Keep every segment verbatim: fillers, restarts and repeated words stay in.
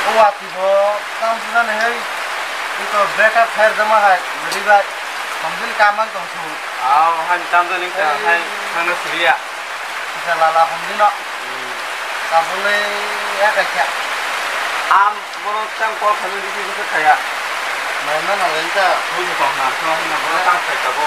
O watwi bo tam sujani hai. Iko breakup khair jama hai. Jadi bai. Sambil kamang tong su. Aw, han tam jani ka hai. Hangno siriya. Kisa lala hamdi no. Tabule ya kaisa. Am bono tang kol khamni bisi bisi khaya. Mai ma nang lenta. Buji kok na, so hin na bono tang khai tabo.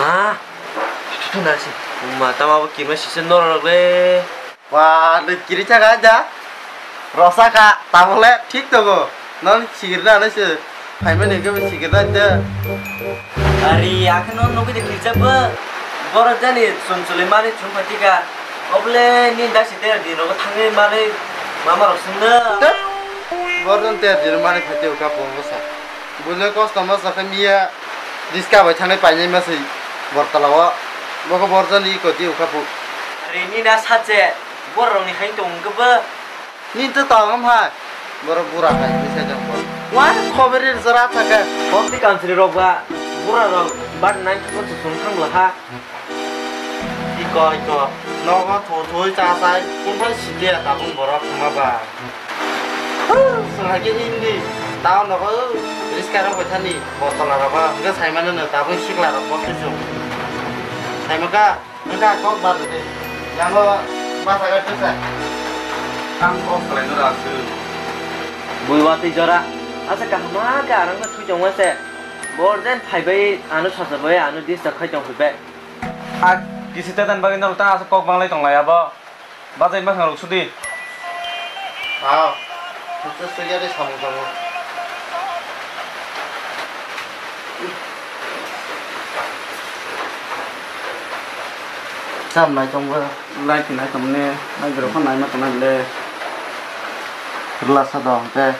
Ah, tutu nasi. Uma tama bo kirma sisa norok le. Wa, le kiri chaga ja. Rosa ka, tamo le thik togo. Non sikirna le se. Phaimani hwnkhe bo sikirna de. Ari, akhe no nugui de kirijak bo. Borok jani chum chului mani chum phatika. Obole ni da si ter di rogo thangwi mani mama rok sungno. Borok jani ter di mani phatika ka pon bwsa. Buino kosto mosto khe miya riska bai thangwi painai maswi bortala o. Bokhe borok jani iko di ukha pu. Ari, ni na sache borok rok ni hai tong khe bo. Nini to tong wng hai. Borok bura hai, bwsai jang bo. Wa, khoberi jora thaka. Bokti kansri rok ba, bura rok, bat nine to sung thang bwla ha. Iko, iko. Nogo thu thui cha sai, kun bai sidi ya tabung borok thangma ba. Huh, sung hai ke hindi. Tao nogo, riska rok bai thani, botola rok ba, hwnkhe sai mano no, tabung sikla rok bo khe sung. Sai maka. Wngkha kok ba de. Yango basa ga tusa. Ang kok salai no ra su. Bui watwi jora. Asa kaham khe arang no thui tongma se. Bor den phai bai ano sacha bai ano disturb khai tong phai bai. A kisi tetan bagwi no ta asa kok banglai tong lai abo. Bajai ma khangrok sudi. Aw. Khusu sugya de samung samung. Sam nai tong ba. Lai ki nai tong ne, nai gro khan nai ma tong le. Rla sa do te.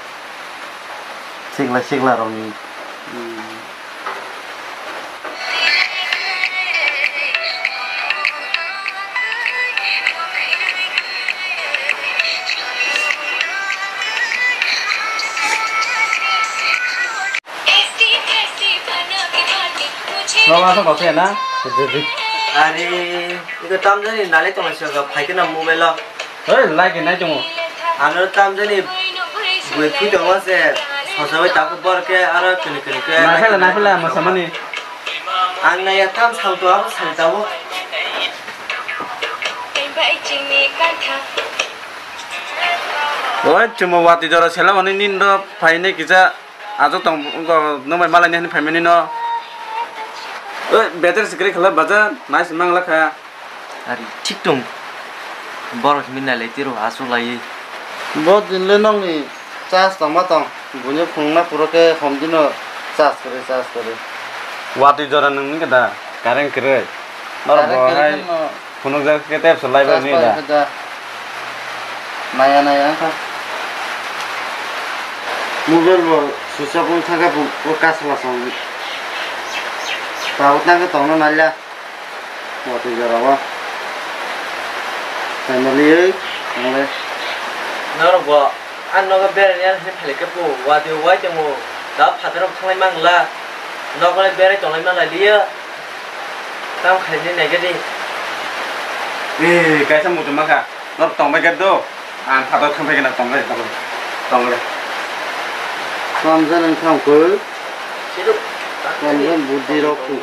Sikla sikla rong ni. Hmm. Nogo aswk rw se na? Are, iko tamjani nalai tongma saka phaikhe na mobile o. Hei, like nai tongo. Ano tamjani bui thui tongo se, sosa bai tako bor khe aro kini kini khe. Naphela, naphela, mosamani. Ang naiya tam salto abo saltabo. Oi, chuma watwi jora sela mani nini do phaine kisa. Ajo tong wngkha, nwng bai malaini hwnwi phaimani no. Oi, better se kwrwi khala baja, nice mang lakha. Ari, thik tong. Borok hwnwi nailai tiro, aswk laiwi. Bo din le nokni charge tongma tong. Buino phunukna phuru khe hom dino charge kwrwi, charge kwrwi. Watwi jora nwng wngkha da, current kwrwi. Norok bo hai phunukjak khe tei bwsa lai bai nini da. Naya naya wngkha. Mobile bo switch off wng thangkhe bo kasla song. Tabuk nangkhe tongna nalya. Watwi jora o. Family oi, tongle. Norok bo. Ang nogo berani ani hwnwi phailai khe bo, watwi wai tongo, da phatarok thanglai mangla, nogo le berai tonglai manlai liya, tamo khainai naikhe di. Eh, kaisa muchung ma kha, norok tongbai khe do, ang phatar thangbai khe na tonglai, tonglai, tonglai. Kamjani thang khe, kamjani budi rok khe.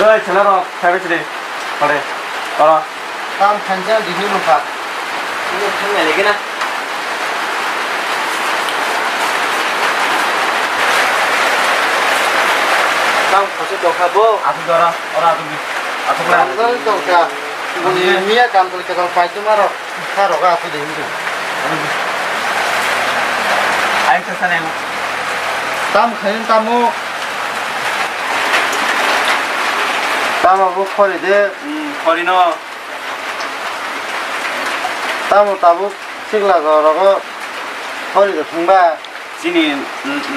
Oi, chwla rok, phaibai sidi. Pare. Oro. Tam khainsa dihni mokha. Thang nai lagi na. Tang khosok tongkha bo. Asuk dora, ora asuk di. Asuk la. Tang tongkha. Buni miya kam tol kebang pai tu maro. Kha roga asuk de hindu. Ai sa sa nai. Tam khain tamo. Tamo bo khori de. Hmm, khori no. Tamo tabuk sikla rogo khori de thangba. Chini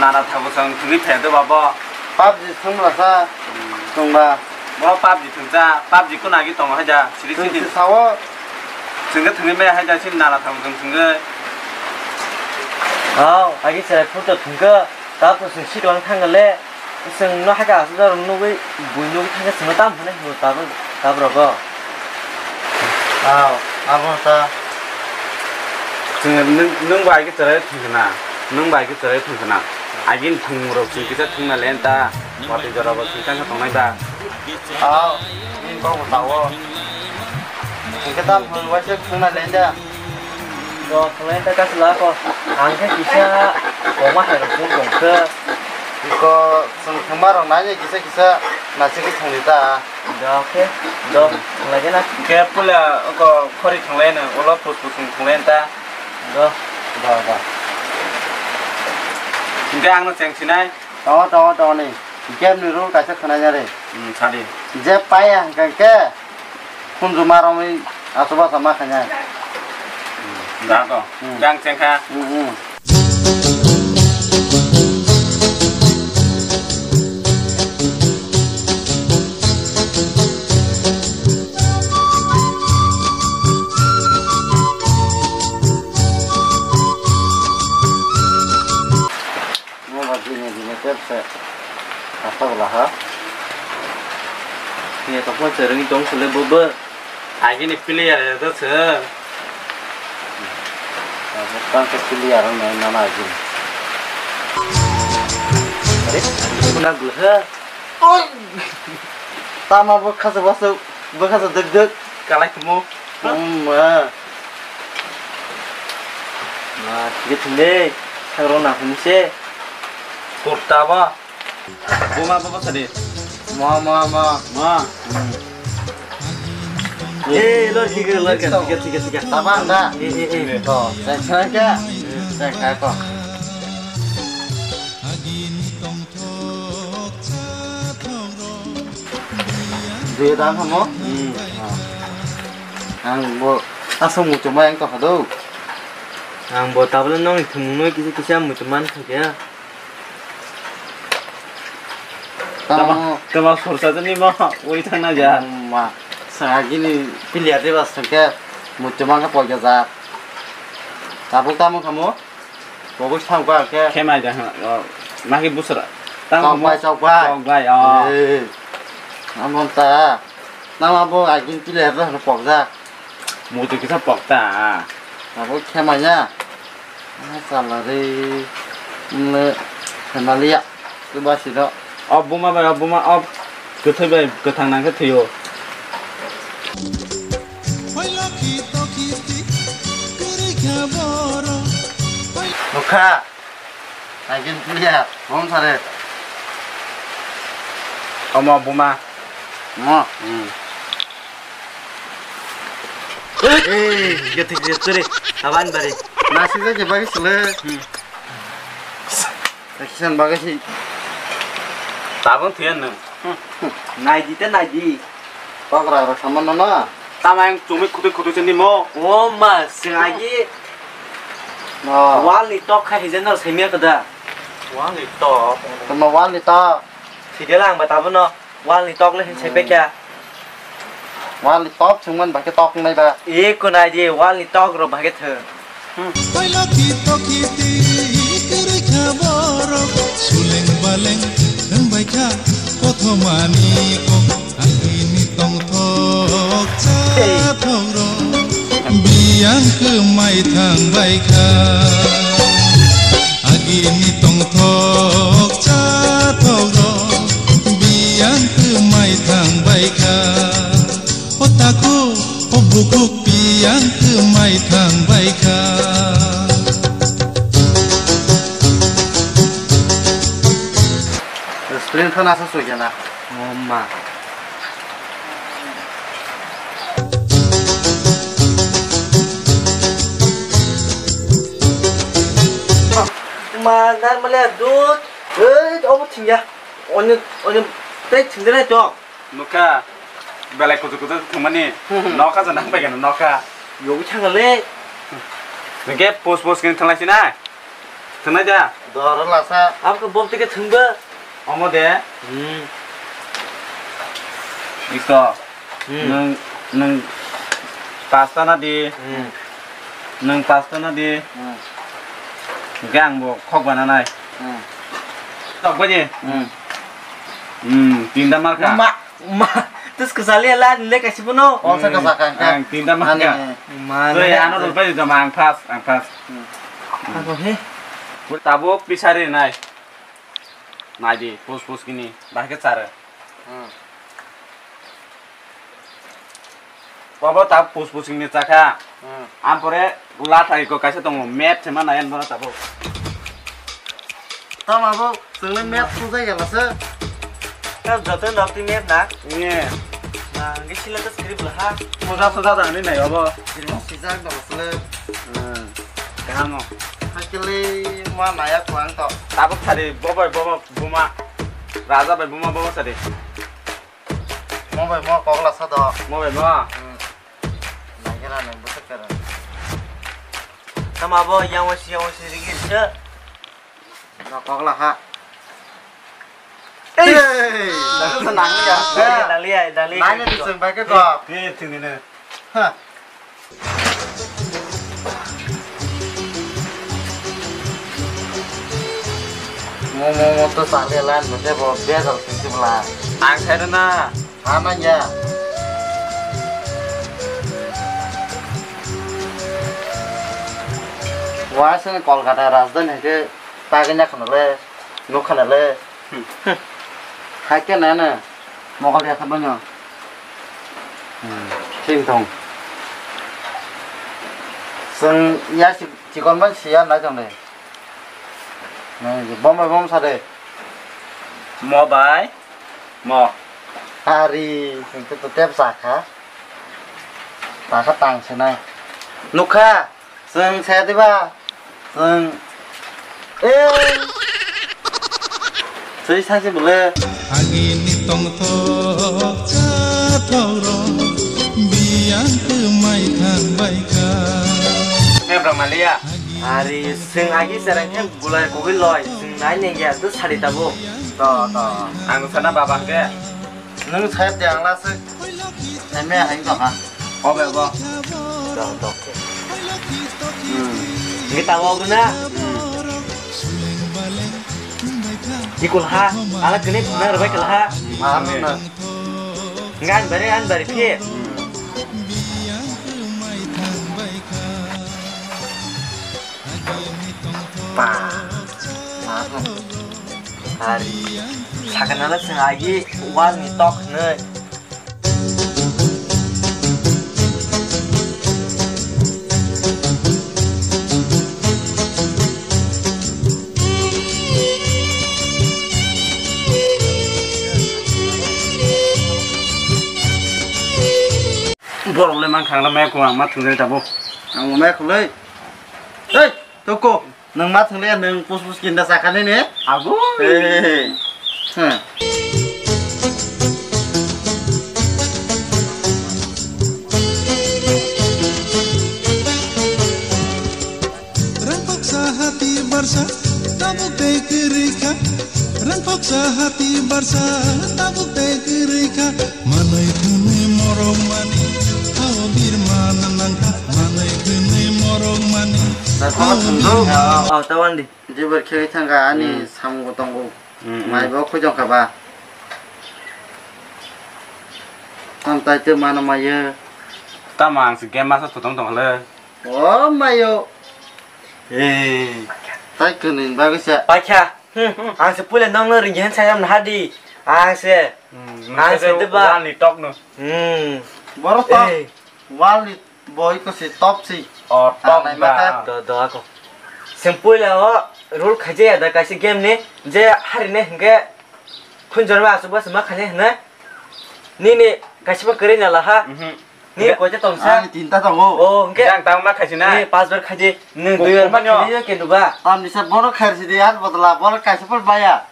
nana thabu chwng thwngwi phaiya do babo. PUBG thwngmasa thwngba. Boro PUBG thwngcha, PUBG ko nagi tongo haida, siri siri. Thwngsi sao. Thwngkhe thwngwi maya haida, chini nana thabu chwng thwngwi. Hao, agi cherai photo thwngkhe, ta pho chwng siklang thangkhe le. Chwng no hai ka aswk jora nugwi bui nugwi thangkhe chwngno tamo hwnwi hino tabuk tabuk rogo. Aw, abo ta. Chwng nwng, nwng bai khe chwrai thwng khna. Nwng bai khe chwrai thwng khna. Agini thwngmung rok chwng kisa thwngna le ta. Watwi jora bo chwng tangkha tongnai ba. Aw, nini kok bo tao. Hwnkhe tam hwn waisa thwngna le ta. Do thwnglai ta kasla ko. Ang khe kisa koma hai rok chwng tong khe. Iko chwng thwngma rok nai kisa kisa naisingwi thwngdi ta. Do khe do thwnglai gana. Khe pula ko khori thwnglai no ulo pus pus thwnglai ta. Do. Do do. Hingke ang no cheng sinai. Tongo tongo tongo ni. Game ni rule kaisa khwnai ya re. Hmm, sadi. Je paya hingka khe. Khunju maromwi achubacha ma khainai. Da to. Hmm. Jang chengkha. Hmm, hmm. Mo ba dine dine tep se asok laha. Ni to pon se ring tong sule bo bo. Agini player ya to se. Abo tang se player ang nai nana agini. Are, kuna gulha. Oi. Tama bo khasa baso, bo khasa dek dek. Kalai tumo. Hmm, ma. Ma, thik thik le. Thang rona hum se. Kurta ba. Buma baba sadi. Ma, ma, ma. Ma. Eh, lor kike, lor kike, kike, kike, kike. Taba anda. Eh, eh, eh. To, sai sai ka. Sai ka ko. Dui dan hamo? Hmm. Ang bo asong muchung ma yang to hado. Ang bo tabla nong thumung noi kisa kisa muchung man thakya. Tamo, tamo sorsa jani ma, oi thangna ja. Ma, sa gini pilia de bas ke, muchuma ka poja ja. Tabuk tamo kamo, pogus tham ka ke. Khemai ja, ma ki busra. Tamo chok bai, chok bai. Chok bai, oh. Eh, amon ta, nama bo agin pilia de pokja. Mutu kisa pokta. Abo khemaya. Ah, chala re. Mle khemaliya. Tuba siro. O buma bai, o buma, o kwthwi bai kwthang nang khe thwio. Nukha. Agin pilia. Bom sare. Omo buma. Mo. Hmm. Eh, gati gati re, aban bare. Nasi je bagi sele. Hmm. Kisan bagi si. Tabang thian nang. Naidi te naidi. Pagra ra saman na na. Tama yang cumi khutui khutui sini mo. O ma, sengaji. No. Wal ni tok khai hijen no semia kada. Wal ni tok. Tama wal ni tok. Thide lang ba tabo no. Wal ni tok le hin sepe kya? Wal ni tok chwngman ba khe tok nai ba. E kunai di wal ni tok ro ba khe thwng. Koilo ki toki ti kwrwi kha borok. Suleng baleng wng bai kha kothoma ni kok. Agini tongthok cha thok ro. Biyang kwmai thang bai kha. Agini tongthok cha thok ro, biyang kwmai thang bai kha. O taku, o bukhuk pi Yang kwmai thang bai kha. Restaurant thana sa soi jana. Oh ma. Ma, na male dud. Ei, obo thingya. Oni, oni, tei thingde nai to. Nokha, belai kuchu kuchu thwngmani. Nokha se nang bai gana nokha. Yogi thangale. Nokhe pos pos kini thwnglai sina. Thwnglai da. Doro lasa. Abkhe bom tike thwngbo. Omo de. Hmm. Iko. Hmm. Nung, nung pasta na di. Hmm. Nung pasta na di. Hmm. Hwnkhe ang bo khok bana nai. Hmm. Tok bai di. Hmm. Hmm, tinda marka. Ma, ma, tus kesali ala nile kasi puno. Oh, saka saka. Ang tinda marka. Mane. Mana. Ano rul pai di dama ang pas, ang pas. Hmm. Ako he. Tabuk pisari nai. Nai di, pus pus kini, bahai khe chare. Hmm. Bobo ta pus pus kini chakha. Hmm. Ampore latha iko kaisa tongo, map se ma nai bono tabuk. Tama bo, swngle map su jai gala se. Ta joto nok ti map na? Ye. Na, ngi sila ta script la ha. Suda suda da ni nai bobo. Sijak da sle. Hmm. Kaham no. Hakili ma naya kuang to. Tabuk thari bobo bobo. Buma. Raja bai buma buma sadi. Mo bai mo kok la sa do. Mo bai mo. Hmm. Nai kena nai bwswk kera. Tama bo yang wasi yang wasi rigi se. No kok la ha. Hey! Nang sa nang ya. Dali ya, dali. Nang ni sung bai ke ko. Ke thini ne. Ha. Mo, mo, mo to sale lan, mo te bo bejal sisi bla. Ang sai na. Ana ya. Wa se Kolkata rajdhani ke tagnya khana le, no khana le. Hmm. Hai ke na na. Mokol ya khabanyo. Hmm. Thing thong. Seng ya si, chikon ban siya na jong de. Na, bom bai bom sa de. Mo bai. Mo. Hari, seng to tep sa kha. Ta kha tang se nai. Nukha. Chwng saya diba? Chwng. Eh. Chwi sa se bole. Agini tongthok chathok rok biyang kwmai thang bai kha. Mem rok maliya. Ari chwng agi sereng hem bulai kogwi loi chwng nai nengya to sari tabo. To, to. Ang sana baba hwnkhe. Nwng side de ang last se M A hai tong ha. Obe bo. Tong, tong. Hmm. Ngi tawo guna. Ikul ha. Ala kene nang rabai kal ha. Ma, ma, ma. Ngan bare an bare phi. Pa. Ari. Sakana la seng agi wal ni tok nei. Borok le mankha ang la maya kung ang ma thung jani tabuk. Ang maya khulai. Hei, toko. Nwng ma thwngle nwng pus pus kinda sakha nini? Ago. Hey. Hmm. Rangkok sahati barsa tabuk tei kwrwi kha. Rangkok sahati barsa tabuk tei kwrwi kha. Manwi thwnwi morok mani, hao birma nangkha. Manwi thwnwi morok mani, hao birma. Oh, oh, tawandi. Jibor khe thangkha ani samung bo tongo. Hmm, hmm. Mai bo khojong kha ba. Tam tai te mano mayo. Tamo ang se game masa thotong tong le. O mayo. Eh. Tai kwnwi bagwi sa. Paikha. Hmm. Ang se pule nong no ring hen sayam na hadi. Ang se. Hmm, ang se deba. Wal ni tok no. Hmm. Boro tok. Eh. Wal ni Boi ko si top si. O, top. Ang nai da. Mata. Do, do ako. Seng puila o rule khaijaya da kaisa game ni je harine hingke khunjor ma asuk basa ma khaine hwnwi. Nini kaisa ma kwrwi na laha. Mhm. Ni koita tong sa? Ani tinta tongo. O, hingke. Yang tang ma khaisi na? Ni pas bar khaidi. Nung dui bar ma khaidi yo ke duba. Tamni sa bono khairsi di an bodla, bono kaisa pun baya.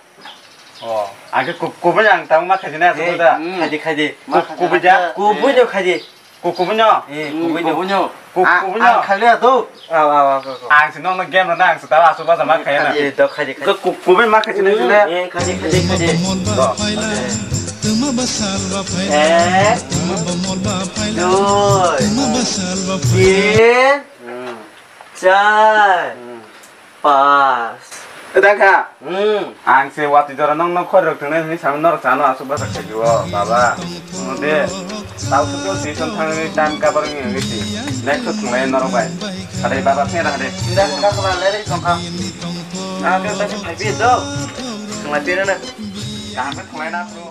Oh, ang khe ku-, kubui ang tang ma khaidi na, eh, sukuda. Hmm. Khaidi, khaidi. Ma khaidi. Ku-, kubui ja? Kubui no khaidi. Ku-, kubui no? Eh, hmm, kubui no. Kubui no. Ku-, a-, kubui no. Ang khali ado. Aw, aw, aw, aw, aw. Ang si nong no game rana, ang si tala asu basa ma khaya na. Eh, do khaidi, khaidi. Ku-, ku-, kubui ma khaidi na sila. Eh, khaidi, khaidi, khaidi. Do. Eh. Dui. Hmm. Tin. Hmm. Char. Hmm. Pas. Edang kha. Hmm. Ang se watwi jora nong nong khori rok thwngnai hwnwi sami norok chano aswk bwsa khaidi o baba. Node. Tau suk tuition thangni time kabar wngwi wngwi si. Next thwnglai norok bai. Hadai baba thengna hadai. Edang kha kha le ri tong kha. Ang khe kaisa phaibi do. Thwnglai pirana. Kaham khe thwnglai na bro.